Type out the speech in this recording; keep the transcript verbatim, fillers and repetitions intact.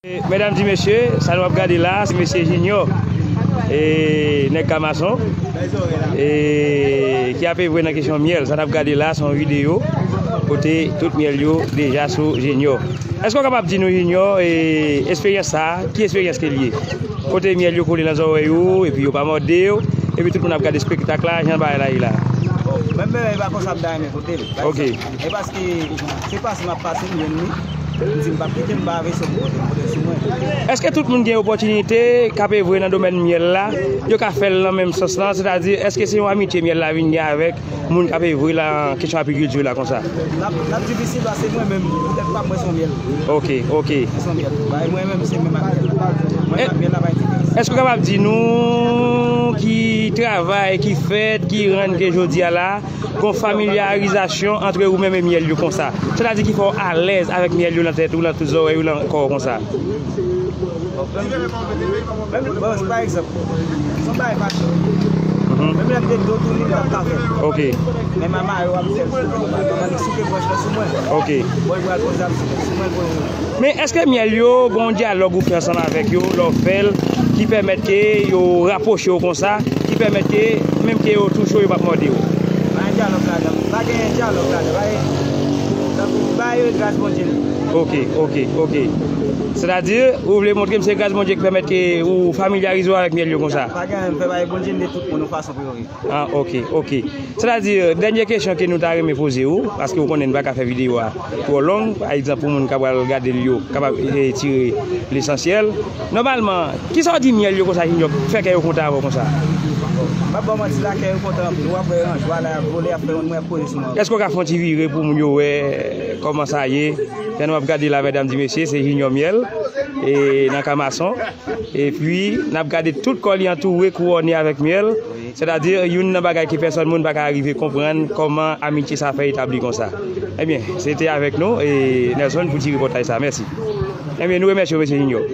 Medam di mesye, sa nou ap gade la, se mesye Junior, e, nèg Kamason, e, ki ap evre nan kesyon myèl. Sa n ap gade la, se yon videyo kote tout myèl yo deja sou Junior. Èske w kapab di nou, Junior, e, esperyans sa a, ki esperyans ke l ye? Kote myèl yo kole nan zòrèy ou, epi yo pa mòde w, epi tout moun ap gade espektak la, jan bagay la ye la. Bon, menm bagay pa konsa m ta renmen kote l. Ok. E paske se pase m ap pase, m jwenn li. M di m p ap kite, m pa vle sot kote m kote sou mwen. Èske tout moun gen opòtinite k ap evre nan domèn myèl la, yo ka fè l nan menm sans lan? Sètadi, èske se yon amitye myèl la vin gen avèk moun k ap evre nan kesyon apikilti la konsa? L ap, l ap difisil paske mwen menm, tèt pa m, mwen se yon myèl. Ok, ok. Mwen se yon myèl. Bay mwen menm, se menm ak myèl. Mwen menm ak myèl la, bay diferans. Èske w kapab di nou ki travay ki fèt, ki rann ke jodi a la, gon familyarizasyon antre ou menm e myèl yo konsa? Sètadi ki fè w alèz avèk myèl yo nan tèt ou, nan tout zòrèy ou, nan kò w konsa? Bon, menm, menm, bon, pa egzanp, se yon bagay fasil. Mhm. Menm lè m te do tou, li t ap ka fè. Ok. Men mama yo ap fè l sou mwen, mama li souke branch lan sou mwen. Ok. Bon, l pral poze ap sou mwen, sou mwen, l poze. Men èske myèl yo, gon dyalòg ou fè ansanm avèk yo, lè w fè l, ki pèmèt ke yo rapwoche w konsa, ki pèmèt ke, menm ke yo touche w, yo p ap mòde w? Pa gen dyalòg ladan, pa gen dyalòg ladan, pa gen, tankou, ba yo e gras Bondye li. Ok, ok, ok. Sètadi, ou vle montre m se gras Bondye ki pèmèt ke ou familyarize w avèk myèl yo konsa? Pa gen anyen m fè, ba e Bondye li, tout moun yon fason pou yo viv. Ah, ok, ok. Sètadi, dènye kesyon ke nou ta renmen poze w, paske w konnen n pa ka fè videyo a twò long, pa egzanp, pou moun k ap pral gade l yo, kapab, e, tire lesansyèl. Nòmalman, kisa w di myèl yo konsa, Junior, k fè kè yo kontan avè w konsa? M p ap ba w manti la, kè yo kontan anpil. W ap wè yo an jwa la, y ap vole, y ap fè yon mwen poze sou mwen. Èske w ka fè yon ti vire pou moun yo wè kòman sa ye? Jan nou ap gade la, medam di mesye, se Junior Myèl, e, nan Kamason. Epi, n ap gade tout kò li antoure, kouwòne avèk myèl. Sètadi, youn nan bagay ke pèsòn moun pa ka rive konprann kòman amitye sa fè etabli konsa. Ebyen, se te avèk nou, e, Nelson pou ti repòtaj sa. Mèsi. Ebyen, nou remèsye w, mesye Junior.